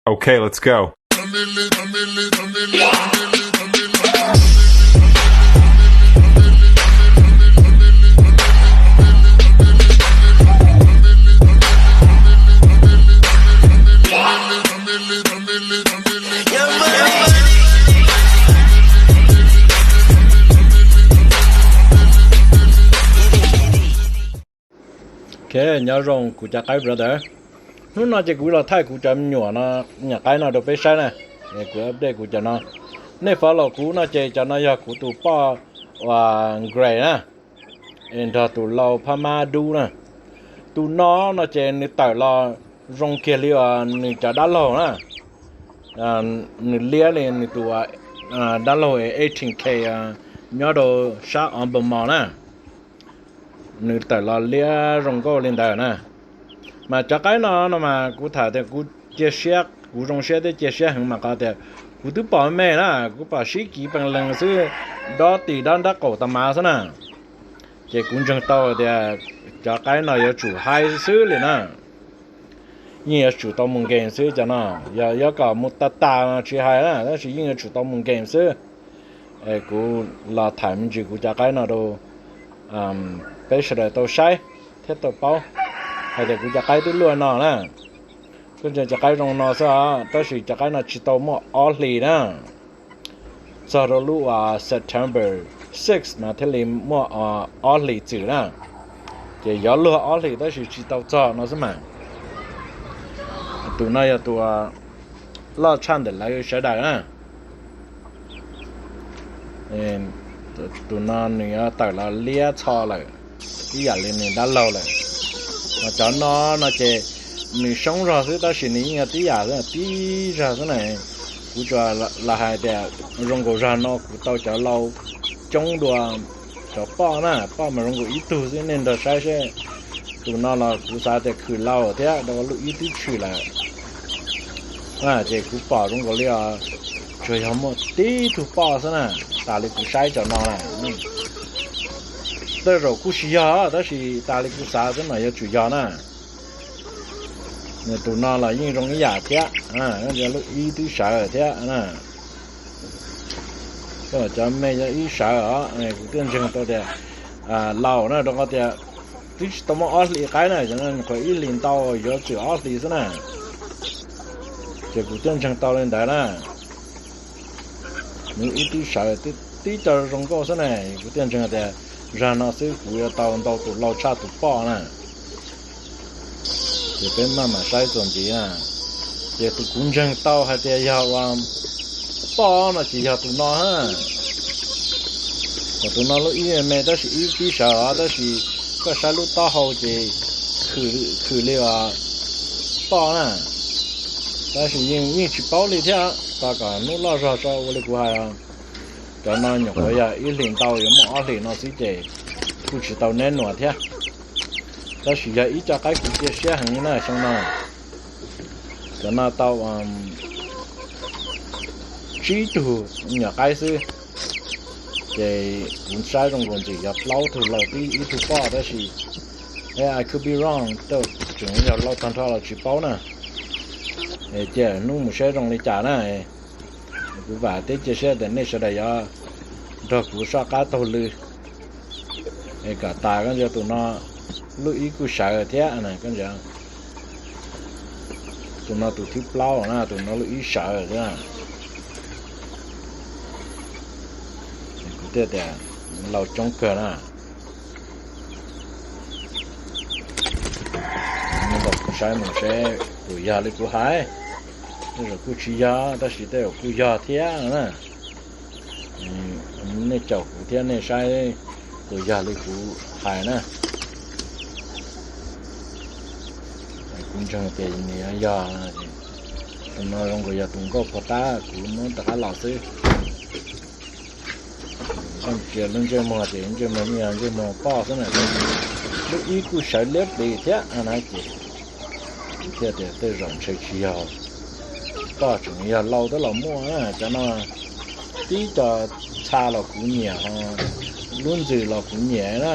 Okay, let's go. Ok, nyob zoo kuv cov qaib brother. Hnub no ces kuv los thaij kuv cov me nyuam no, nyuam qaib no rau peb saib na. Kuv update kuv cov no. Nej follow kuv no ces cov no yog kuv tus poj uas Gray na, es nrog tus lau phab mab dub na. Tus no no ces nws tawm los zoo kiag li uas nws cov dab laug na. Nws liab li nws tus dab laug eighteen K nyob rau sab Albemarle na. Nws tawm los liab zoo nkauj li ntawd na. Mas cov qaib no no mas kuv tham tias kuv cia siab, kuv zoo siab thiab cia siab heev mas qhov tias kuv twb pom me na, kuv pom sib kiv pees lees xwb, dob tis dob nrab qaum tas mas xwb na. Ces kuv ntseeg tau tias cov qaib no yuav tsum hais xwb li na. Yeej yuav tsum tau mus nkees xwb cov no. Yog yuav kom mus tas tas tsis hais na, tab sis yeej yuav tsum tau mus nkees xwb. Kuv los tham me ntsis kuv cov qaib no rau peb sawv daws tau saib thiab tau paub hais tias kuv cov qaib twb luaj no na. Koj ntseeg cov qaib zoo no xwb os, tab sis cov qaib no tsis tau muaj ob hlis na. Txog rau lub uas September six mas thiaj li muaj ob hlis txwm na. Ces yuav luag ob hlis tab sis tsis tau txog no xwb mas. Tus no yog tus loj tshaj ntawm lawv sawv daws na. Tus no nws yuav tawm los liab txho lawm, tib yam li nws dab laug lawm. Mas cov no no ces nws soob zog xwb tab sis nws yeej yog tib yam xwb, tib zog xwb na. Kuv tsuas los hais tias zoo nkaus zog no kuv tau cov lau coob dua cov poj na, poj mas zoo nkaus ib tug xwb, nej nrog saib seb. Tus no los kuv xav tias khwm lau thiab rau lub ib twb tshwm lawm. Ces kuv pom zoo nkaus li os, tsuas yog muaj tib tug poj xwb na, tas li kuv saib cov no na. Tej zaum kuj tsis yog tab sis tas li kuv xav xwb mas yuav tsum yog na. Nws tus no los yeej zoo ib yam thiab, lub ib twb sawv thiab na. Cov me cov ib sawv os, kuv thiaj ntseeg tau tias laus na, rau qhov tias twb tsis tau muaj ob hlis qaib na, nyuam qhuav ib hlis ntau yuav txwm ob hlis xwb na. Ces kuv thiaj ntseeg tau li ntawd na. Nws ib twb sawv, tib co zoo nkauj xwb na, kuv thiaj ntseeg tias zag no xwb kuv yuav tau ntau tus lau tshaj tus poj na. Ces peb maj mam saib txuas ntxiv na. Ces tus kuv ntseeg tau hais tias yog ua poj no ces yog tus no ha. Kom tus no lub ib me tab sis ib tib sawv os, tab sis koj saib lub taub hau ces khwm li poj na. Tab sis yeej yeej tsis paub li thiab, tos kom hnub loj zog tso ua li kuv hais. Cov no nyuam qhuav yog ib hlis ntau yuav muaj ob hlis no xwb ces kuj tsis tau neb nuam thiab. Tab sis yog ib co qaib kuv cia siab heev na xyoo no. Cov no tau tsib tug nyuam qaib xwb, ces kuv saib zoo nkaus ntxim yog plaub tug laus tib ib tug poj tab sis I could be wrong, tseem yog laus tag nrho los tsis paub na. Cia hnub mus saib zoo li cas na. Kuv vam thiab cia siab tias nej sawv daws yuav nrog kuv soj qab taug lw. Es kom tas koj ntsia tus no lub ib kuj sawv thiab na, koj ntsia. Tus no tus thib plaub na, tus no lub ib sawv thiab. Kuv thiaj tias laus coob kawg na. Nyob ntawm kuv saib mus seb puas yog li kuv hais. Tej zaum kuj tsis yog tab sis tej zaum kuj yog thiab na. Nej caum kuv thiab nej saib puas yog li kuv hais na. Kuv ntseeg tias nws yog, tus no zoo nkaus yog tus nkauj puag ta kuv muab rov qab los xwb. Koj ntsia lub ntsej muag ces ntsej muag yeej yog ntsej muag poj xwb na. Lub ib kuj sawv liab plis thiab na ces kuv thiaj tias tej zaum ntshe tsis yog poj, tseem yog laus twb los muaj na. Cov no tib co txha los kuv nyiam, lub ntxwm los kuv nyiam na.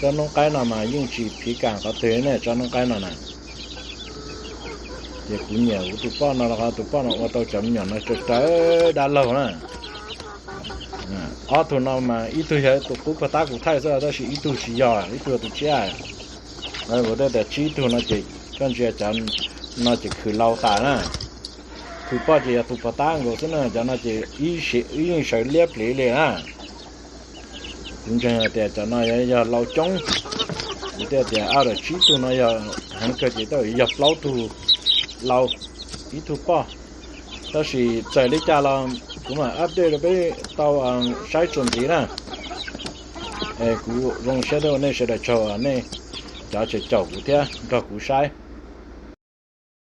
Tsob noob qaib no mas yeej tsis phiv kam qhov twg ne, tsob noob qaib no na. Ces kuv nyiam kuv tus poj no los qhov tus poj no ua rau cov me nyuam no tsawg tsawg dab laug na. Ob tug no mas ib tug yog tus qub pov tab kuv thaij xwb tab sis ib tug tsis yog, ib tug yog tus tshiab. Kuv thiaj tias tsib tug no ces koj ntsia cov no ces khwv laus tas na. Khwv poj ces yog tus pov tab nkaus xwb na, cov no ces ib yeej sawv liab pliv li na. Kuv ntseeg hais tias cov no yog laus coob, kuv thiaj tias a, tsib tug no yog heev kawg ces twb yog plaub tug laus, ib tug poj. Tab sis txawm li cas los kuv mam update rau peb tau saib txuas ntxiv na. Kuv zoo siab thiab ua nej sawv daws tsaug, nej cov tseem caum kuv thiab nrog kuv saib.